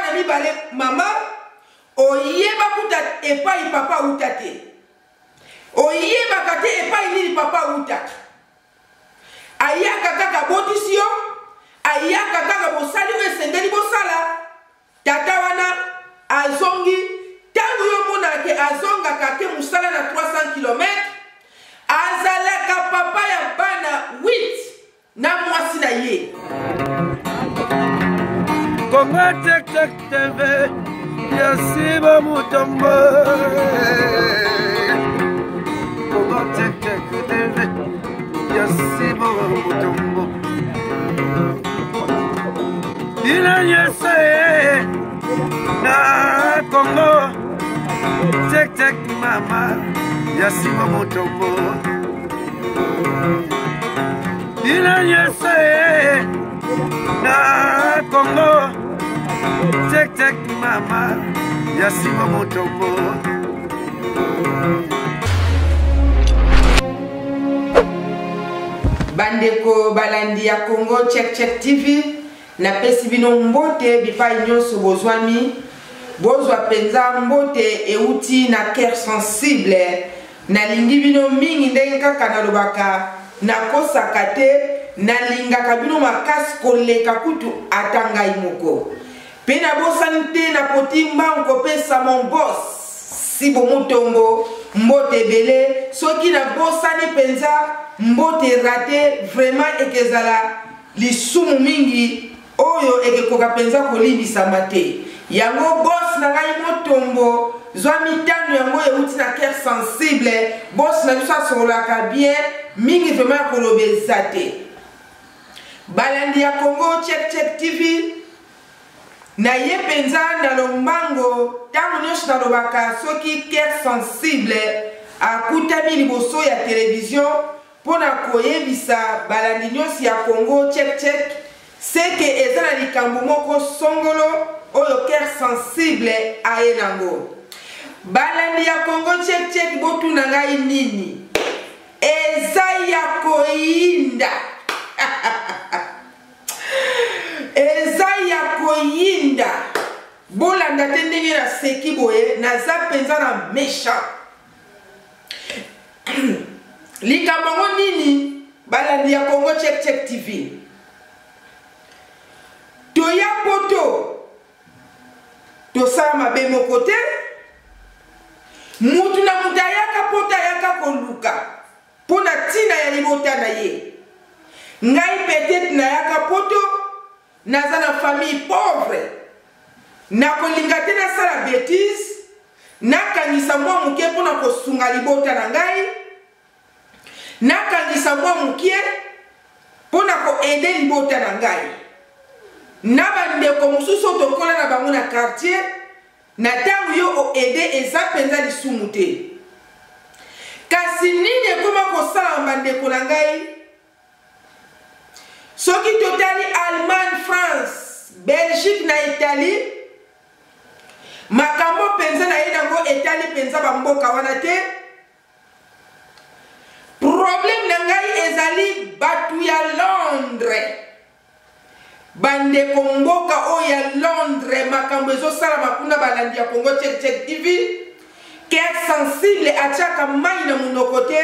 bana mibale mama, oyeba kuta epai papa awuta te. Oyebaka te epai nini papa awutaka. Ayaka kaka abotisi yo, ayaka kaka bosali oyo esengeli bosala, Tata wana azongi tango yo omonaka ke azongaka ake musala na 300 kilomètre azalaka papa ya bana 8 na mwasi na ye. Congo Tech Tech TV ya Siba Mutombo. Congo Tech Tech TV ya Siba Mutombo. Bino nyonso ye na Congo Tech Tech mama ya Siba Mutombo. Bino nyonso ye na Congo Tech Tech mama ya Siba Mutombo. Bandeko balandi ya Congo Check Check TV, napesi bino mbote bipai nyonso bozwami. Bozwa mpenza mbote euti na cœur sensible. Nalingi bino mingi ndenge kaka nalobaka, nakosaka te, nalingaka bino makasi koleka kutu ata ngai moko. Pe nabosani te na poti mbangu kopesa mon boss Sibo Mutombo mbote ebele, soki nabosani penza mbote rate vraiment ekezala lisumu mingi oyo ekekoka penza kolimbisama te. Yango boss na ngai Mutombo zwa mitano yango ewuti na cœur sensible, boss na biso asololaka bien mingi vraiment ya koloba eza te. Balandi ya Congo Check Check TV, na ye penza na lombango tango nionso nalobaka soki cœur sensible akutami liboso ya television mpo na koyebisa balandi nionso ya Congo Check Check seke eza na likambo moko songolo oyo cœur sensible aye nango. Balandi ya Congo Check Check botuna ngai nini? Eza ya koyinda. Eza ya koyinda. Bolanda te ndenge naseki boye, naza mpenza na méchant. Likambo yango nini balandi ya Congo Check Check TV? Toya poto tosala mabe moko te. Mutu na mutu ayaka poto ayaka koluka mpo na ntina ya libota na ye. Ngai peut-être nayaka poto naza na famille pauvre, nakolinga te nasala betise, nakangisa mwa moke mpo na kosunga libota na ngai, nakangisa mwa moke mpo na ko aider libota na ngai na bandeko mosusu oyo tokola na bango na quartier. Na tango yo o aider eza penza lisumu te. Kasi nini ekoma kosalama ba ndeko na ngai? Soki totali Allemagne, France, Belgique na Italie, makambo penza na ye nango etali penza ba mboka wana te. Problème na ngai ezali batu ya Londres. Bandeko mboka oyo ya Londres makambo ezosalama kuna balandi ya Congo Check Check TV cœur sensible atiaka mai na monoko te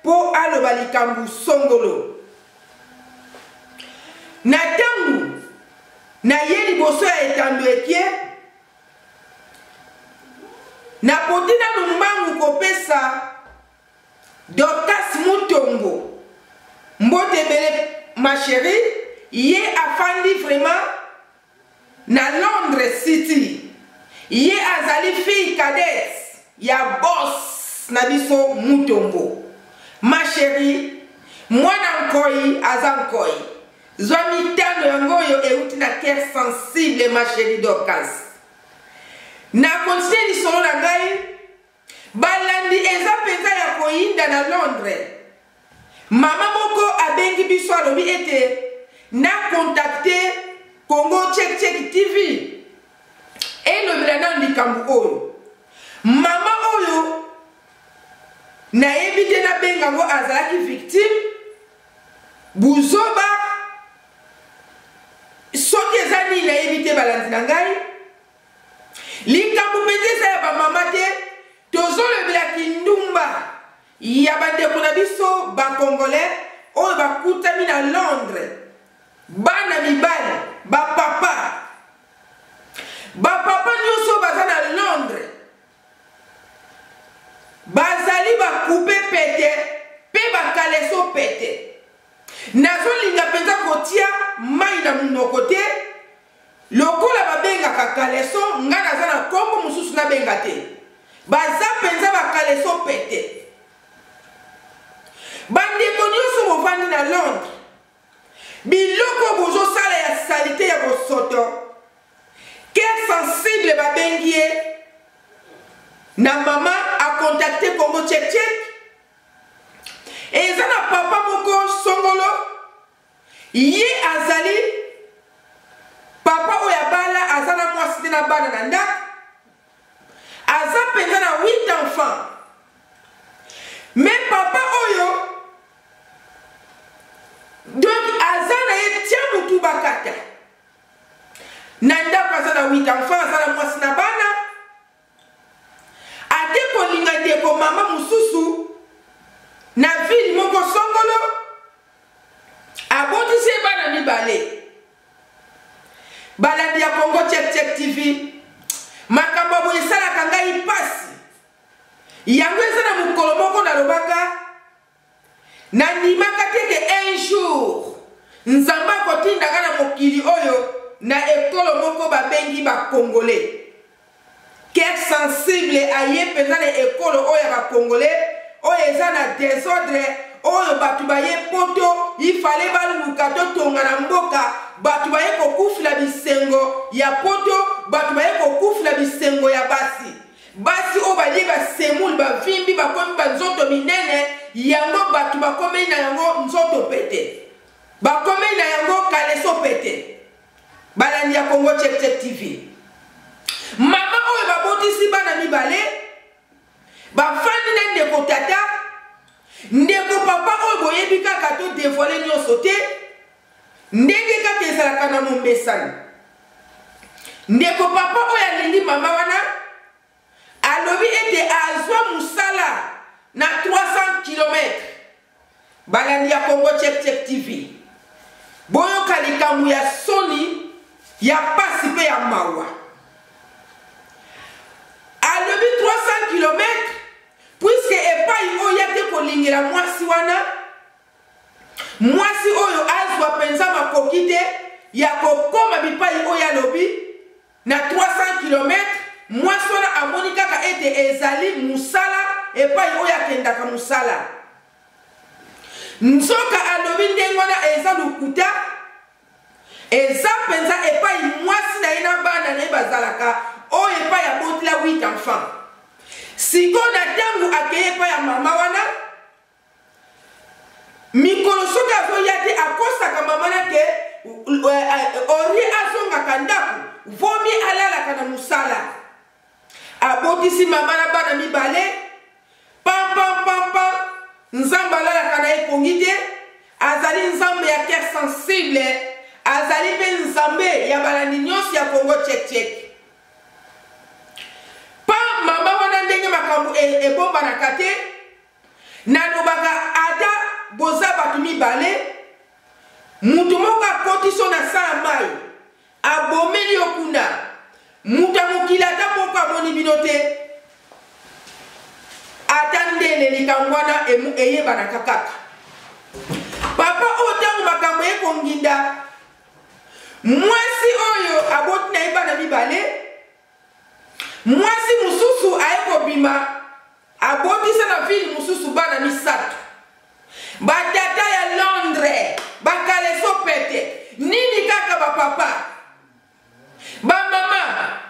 mpo aloba likambo songolo. Na ntango na ye liboso ya etando ekie napoti nanu mbangu kopesa Dorcas Mutombo mbote ebele ma cherie ye afandi vraiment na Londres city ye azali fille cadette ya boss na biso Mutombo ma cherie mwana nkoyi aza nkoyi zwa mitano yango oyo euti na cœur sensible ma cherie Dorcas na continue lisolo na ngai. Balandi eza penza ya koyinda na Londres. Mama moko abengi biso alobi ete na contacter Congo Check Check TV elobela nanu likambo oyo. Mama oyo nayebi te nabenga ngo azalaki victime buzoba soki eza nini nayebi te balandi na ngai. Likambo mpenza eza ya bamama te, tozolobela kindumba ya bandeko na biso bacongolais oyo bakutami na Londres, bana mibali, bapapa. Bapapa nyonso baza na Londres bazali bakupe pete mpe bakaleso pete. Nazolinga mpenza kotia mai na monoko te, lokola babengaka kaleso, nga naza na nkombo mosusu nabenga te. Baza mpenza bakaleso pete. Bandeko nyonso bovandi na Londres, biloko bozosala ya salite ya bosoto, Cœur sensible babengi ye na mama a contacte Congo Check Check. Eza na papa moko songolo, ye azali papa oyo abala, aza na mwasi te na bana na ndako, aza mpenza na 8 enfants. Mais papa oyo donc aza na ye tia mutu bakata na ndako, aza na 8 enfants, aza na mwasi na bana. Ate kolinga ndeko mama mosusu na ville moko songolo, abotisi ye bana mibale. Balandi ya Congo Check Check TV, makambo ya boye esalaka ngai mpasi. Yango eza na mokolo moko nalobaka, nandimaka te ke un jour Nzambe akotindaka na mokili oyo na ekolo moko babengi ba Congolais. Cœur sensible aye mpenza na ekolo oyo ya ba Congolais oyo eza na desordre, oyo bato baye poto ifale baluka totonga na mboka, bato baye kokufila bisengo ya poto, bato baye kokufila bisengo ya basi. Basi oyo balie ba semoule, bavimbi, bakomi ba nzoto minene, yango bato bakomeli na yango nzoto pete, bakomeli na yango kaleso pete. Balandi ya Congo Check Check TV, mama oyo babotisi bana mibale, bafandi na ndeko tata, ndeko papa oyo boyebi kaka to devoile nyonso te, ndenge kaka ezalaka na momesano. Ndeko papa oyo alingi mama wana alobi ete azwa mosala na 300 km. Balandi ya Congo Check Check TV, boyoka likambo ya soni, ya pasi mpe ya mawa. Alobi 300 km puisque epai oyo ake kolingela mwasi wana, mwasi oyo azwa mpenza makoki te ya kokoma bipai oyo alobi na 300 km. Mwasi wana amoni kaka ete ezali mosala epai oyo akendaka mosala. Nzoka alobi ndenge wana eza lokuta, eza mpenza epai mwasi na ye na bana na ye bazalaka, oyo epai abotela 8 enfants. Sikoyo na ntango akei epai ya mama wana, mikolo soki azoya te, akosaka mama na ke orie azongaka ndako, vomi alalaka na mosala. Abotisi mama na bana mibale, pampampampa. Nzambe alalaka na ye pongi te, azali Nzambe ya cœur sensible, azali mpe Nzambe ya balandi nyonso ya Congo Check Check. Pa mama wana ndenge makambo ebombanaka te, nalobaka ata boza bato mibale, mutu moko akoti so na sa ya mai, abomeli yo kuna, mutu ya mokili ata moko amoni bino te, ata ndele likambo wana eyebanaka kaka. Papa oyo ntango makambo ye konginda, mwasi oyo aboti na ye bana mibale, mwasi mosusu aye kobima, abotisa na ville mosusu bana misato. Batata ya Londres bakaleso pete nini kaka bapapa, bamama,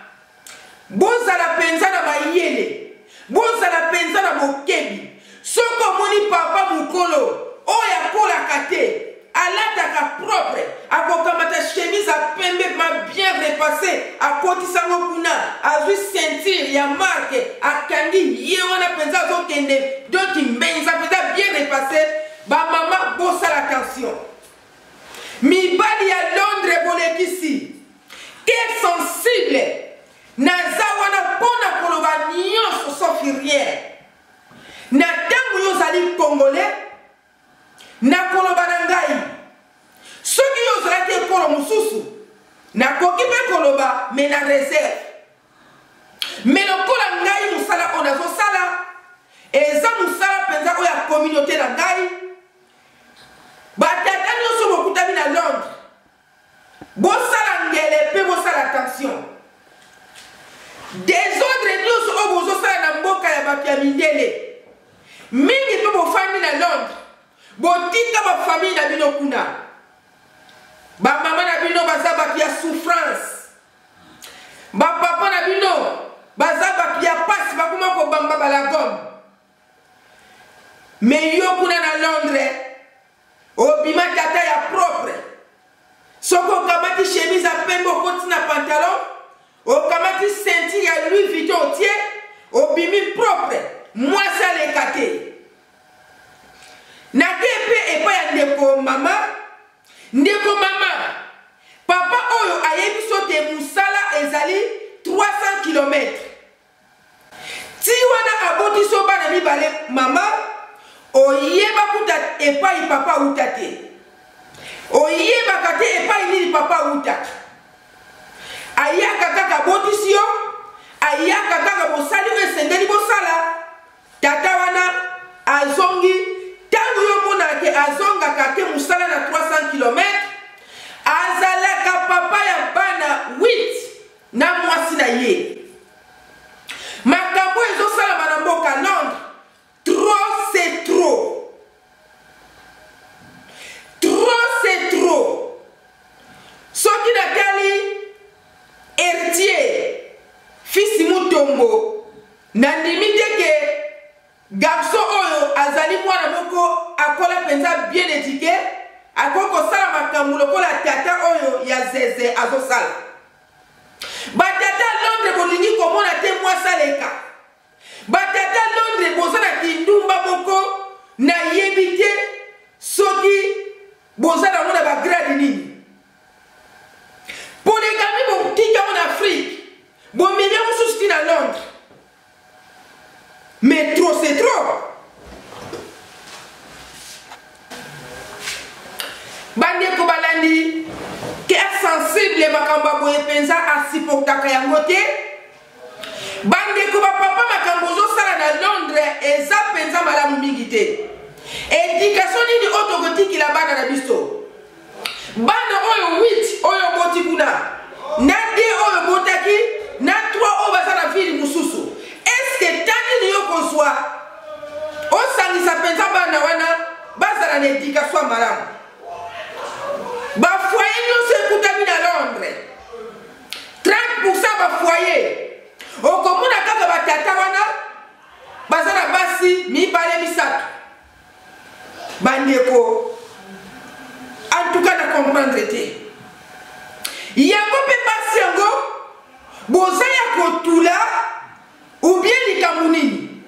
bozala mpenza na mayele, bozala mpenza na bokebi. Soki omoni papa mokolo oyo akolaka te, alataka propre, akokamata chemise ya pembe ma bien repassé, akotisango kuna, azwi ceinture ya marque, akangi ye wana mpenza azokende, donc mbenza mpenza bien repassé. Bamama bosala attention, mibali ya Londres bolekisi, cœur sensible naza wana. nyonso sauf rien. Na ntango yo ozali congolais, nakoloba na ngai soki yo ozalaki ekolo mosusu, nakoki mpe koloba me na reserve. Me lokola ngai mosala oyo nazosala eza mosala mpenza oyo ya communauté na ngai, batata nyonso bokutami na Londres, bosala ngele mpe bosala attention. Desordre nyonso oyo bozosala na mboka ya bato ya mindele mingi, mpe bofandi na Londres, botika bafamille na bino kuna, bamama na bino baza bato ya souffrance, bapapa na bino baza bato ya pasi, bakoma kobamba balagome. Me yo kuna na Londres obima tata ya propre. Soki okamati chemise ya pembe okoti na pantalon, okamati ceinture ya Louis Vuitton otie, obimi propre, mwasi aleka te. Nake mpe epai ya ndeko mama, ndeko mama, papa oyo ayebi so te mosala ezali 300 km. Ti wana abotisi yo bana mibale mama, oyeba kuta epai papa awuta te, oyebaka te epai nini papa awutaka. Ayaka kaka abotisi yo, ayaka kaka bosali oyo esengeli bosala, tata wana azongi. Ntango yo omonaka ke azongaka te mosala na 300 km, azalaka papa ya bana 8 na mwasi na ye. Makambo ezosalama na mboka Londres, trop c'est trop, trop c'est trop. Soki natali Héritier fils Mutombo, nandimi te ke garçon oyo azali mwana moko akola mpenza bien éduqué, akoki kosala makambo lokola tata oyo ya zeze azosala. Batata Londres bolingi komona te mwasi aleka. Batata Londres boza na kindumba moko nayebi te soki boza nango na bagrade nini. Polygamy botika yango na Afrique, bomemi yango susu ti na Londres. Mais trop c'est trop. Bandeko balandi, cœur sensible makambo ya boye mpenza asupportaka yango te. Bandeko bapapa, makambo ozosala na Londres eza mpenza malamu mingi te. Education nini oyo tokotikila bana na biso? Bana oyo 8 oyo oboti kuna, na 2 oyo obotaki, na 3 oyo baza na ville mosusu, eske ta nini yo kozwa osangisa mpenza bana wana bazala na education ya malamu? Bafoye nyonso ekutami na Londres, 30% bafoye okomona kaka batata wana baza na basi mibale misato. Bandeko, en tout cas na comprendre te yango mpe basi yango boza ya kotula ou bien likambo nini?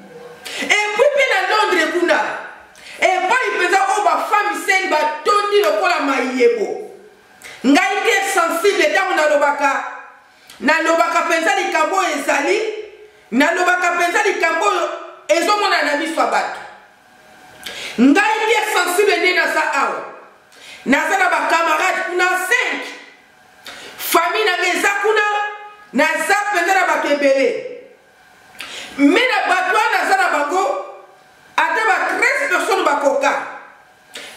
Epuis mpe na Londres kuna epai mpenza oyo bafami seni batondi lokola mayebo. Ngai te sensible ntango nalobaka, nalobaka mpenza likambo oyo ezali, nalobaka mpenza likambo oyo ezomonana na miso ya bato. Ngai te sensible nde naza awa, naza na bacamarade kuna 5, famille na ngai eza kuna, naza mpenza na bato ebele. Me na bato wana naza na bango ata ba 13 personnes bakoka,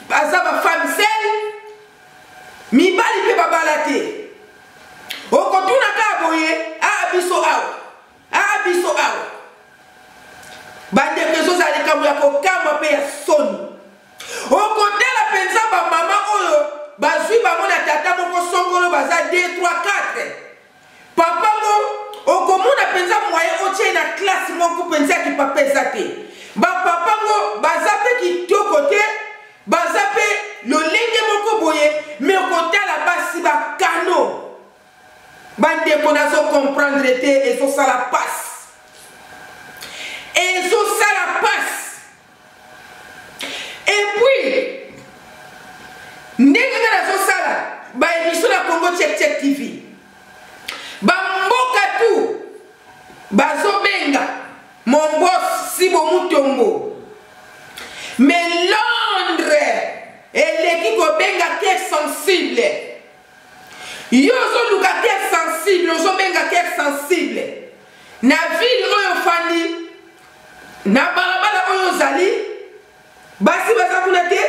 baza ba femme seule, mibali mpe babala te. Okotuna kaka boye, aa biso awa, aa biso awa. Bandeko, ezozala likambo ya kokamwa mpe ya soni. Okotala mpenza bamama oyo bazwi bango na tata moko songolo, baza 2 3 4 papa ngo, okomona mpenza moye otie na classe moko mpenza ya kipapa eza te. Bapapa ngo baza mpe kitoko te, baza mpe lolenge moko boye, me okotala basi bakano. Bandeko, nazo comprendre te, ezosala pasi, ezosala pasi. Et puis ndenge nga nazosala baémission na Congo Check Check TV, bamboka tu bazobenga mon Mutombo. Mais Londres eleki kobenga cœur sensible. Yo ozoluka cœur sensible, ozobenga cœur sensible. Na ville oyo ofandi, na balabala oyo ozali, basi baza kuna te.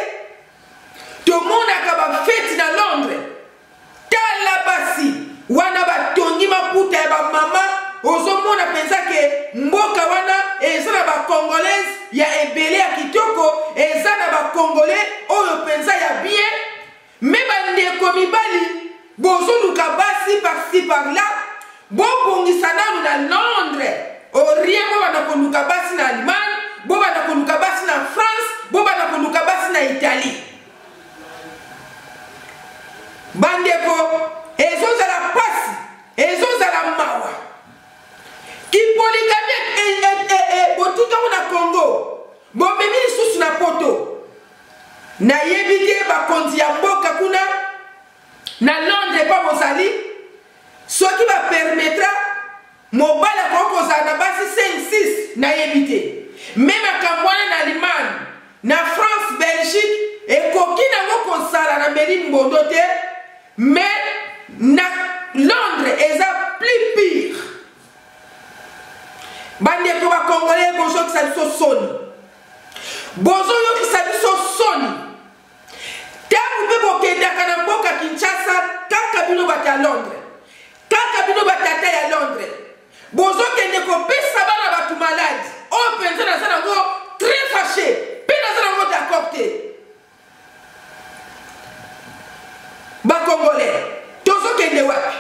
Tomonaka ba feti na Londres. Tala basi wana batongi maputa ya ba mama, ozomona penza ke mboka wana eza na ba congolaise ya ebele ya kitoko, eza na ba congolais oyo penza ya bien. Me bandeko mibali bozoluka basi par-ci par-là, bobongisa nanu na Londres orien, bobanda koluka basi na Allemagne, bobanda koluka basi na France, bobanda koluka basi na Italie. Bandeko, ezozala pasi, ezozala mawa. Kipoligami botikango na Congo, bomemi lisusu na poto. Nayebi te bakonzi ya mboka kuna na Londres epa bozali, soki ba permettra mobali akoki kozala na basi 5 6, nayebi te. Me makambo wana na Allemagne, na France, Belgique ekoki nango kozala na meli mbondo te, me na Londres eza plus pire. Bandeko ba Congolais, bozokisa biso soni, bozoyokisa biso soni. Ntango mpe bokendaka na mboka Kinshasa, kaka bino bato ya Londres, kaka bino batata ya Londres, bozokende kopesa bana bato maladi. Oyo mpenza naza nango très fâché, mpe naza nango d'accord te. Bakongolais, tozokende wapi?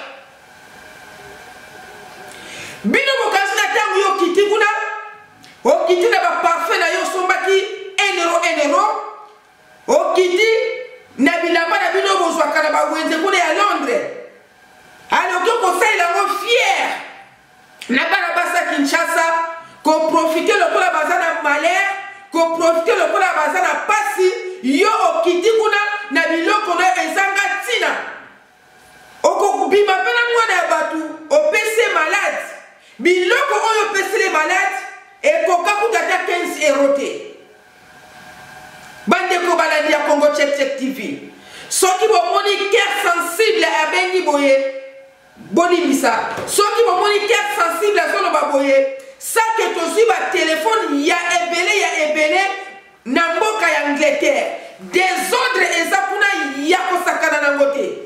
Bino bokanisi na ntango yo okiti kuna, okiti na baparfum na yo osombaki 1 euro 1 euro, okiti na bilamba na bino bozwaka na bawenze kuna ya Londres, aloki okosalela yango fier na bana basi ya Kinshasa, koprofite lokola baza na malheur, koprofite lokola baza na pasi. Yo okiti kuna na biloko na yo ezanga ntina, okobima mpe na mwana ya bato opesi ye malade. Biloko oyo opeseli malade ekoka kuta ata 15 euro te. Bandeko balandi ya Congo Check Check TV, soki bomoni cœur sensible abengi boye, bolimbisa. Soki bomoni cœur sensible azoloba boye, sake tozwi ba telefone ya ebele ya ebele na mboka ya Angleterre. Desordre eza kuna ya kosakana nango te.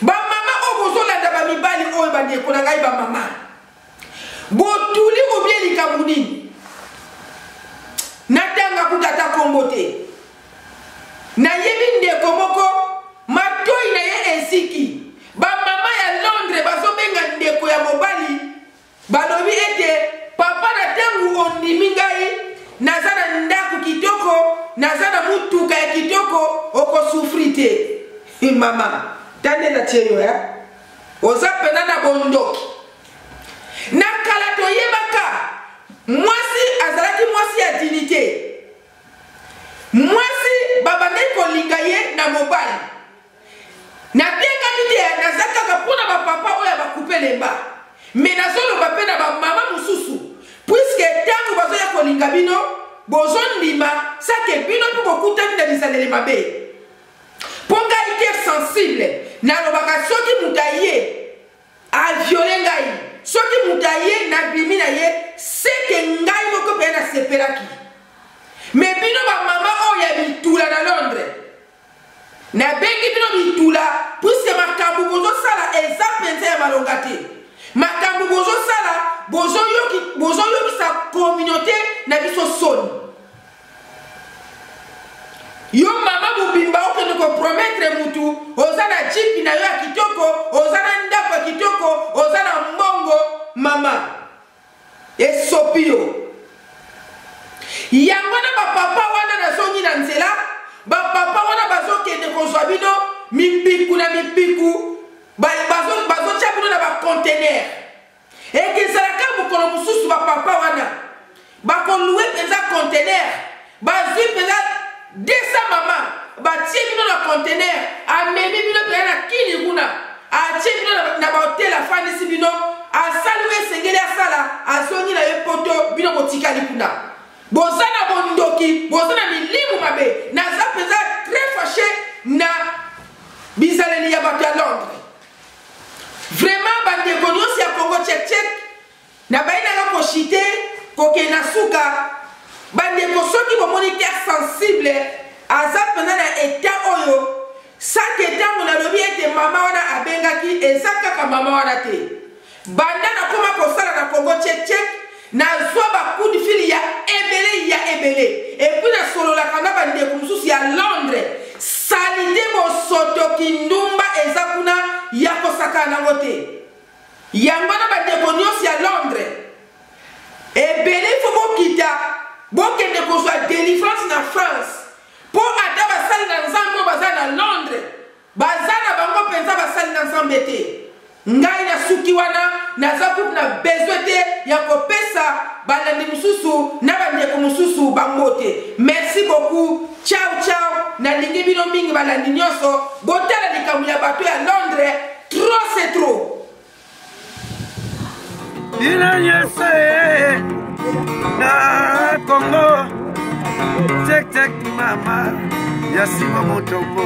Bamama oyo bozolanda bamibali oyo, bandeko na ngai bamama, botuli obie likambo nini? Natanga kuta ata kombo te. Nayebi ndeko moko matoi na ye eziki. Bamama ya Londres bazobenga ndeko ya mobali, balobi ete papa, na ntango ondimi ngai, naza na ndako kitoko, naza na mutuka ya kitoko, okosufri te. Mama, tande na tie yo ya oza pena na bondoki. Na kala toyebaka mwasi azalaki mwasi ya dignité, mwasi babandaki kolinga ye na mobali. Natengami te, naza kaka mpona bapapa oyo bakupe lemba, me nazoloba mpe na bamama mosusu, puiske ntango bazoya kolinga bino bozondima, sake bino mpe bokutani na bizaleli mabe. Mpo ngai cœur sensible nalobaka, soki moto aye aviole ngai, soki moto aye nabimi na ye, seke ngai moko mpe nasepelaki. Me bino bamama oyo ya bitula na Londres, nabengi bino bitula, puiske makambo bozosala eza mpenza ya malonga te. Makambo bozosala bozoyokisa communauté na biso soni. Yo mama mobimba okende kopromettre mutu, oza na jipi na yo ya kitoko, oza na ndako ya kitoko, oza na mbongo, mama esopi yo. Yango wana bapapa wana nazongi na nzela, bapapa wana bazokende kozwa bino mipiku na mipiku, bazotia bino na bacontener. Ekezalaka mokolo mosusu bapapa wana bakolue mpenza contener, bazwi mpenza 200 mama, batie bino na contener, amemi bino mpenza na kini kuna, atie bino na bahotel, afandisi bino, asali oyo esengeli asala, Azongi na ye poto, bino botikali kuna. Boza na bondoki, boza na milimu mabe. Naza mpenza très fâché na bizaleli ya bato ya Londres. Vraiment bandeko nyonso ya Congo check check, nabayi nanga koshite kokende na suka. Bandeko, soki bomoni terre sensible aza mpenza na etat oyo, sake ntango nalobi ete mama wana abengaki, eza kaka mama wana te. Banda nakoma kosala na Congo check check, nazwa ba coup de fil ya ebele ya ebele, epuis nasololaka na bandeko mosusu ya Londres. Salite, bosoto, kindumba eza kuna ya kosakana nango te. Yango wana bandeko nyonso ya Londres ebele, fo bokita, bokende kozwa délivrance na France, mpo ata basali na Nzambe oyo baza na Londres baza na bango mpenza basali na Nzambe te. Ngai nasuki wana, naza kutu na besoin te ya kopesa balandi mosusu na bandeko mosusu bambote. Merci beaucoup, ciao ciao. Nalingi bino mingi balandi nyonso. Botala likambo ya bato ya Londres, trop c'est trop. Bino nyonso ye na Congo tek tek, mama ya Sima Motombo.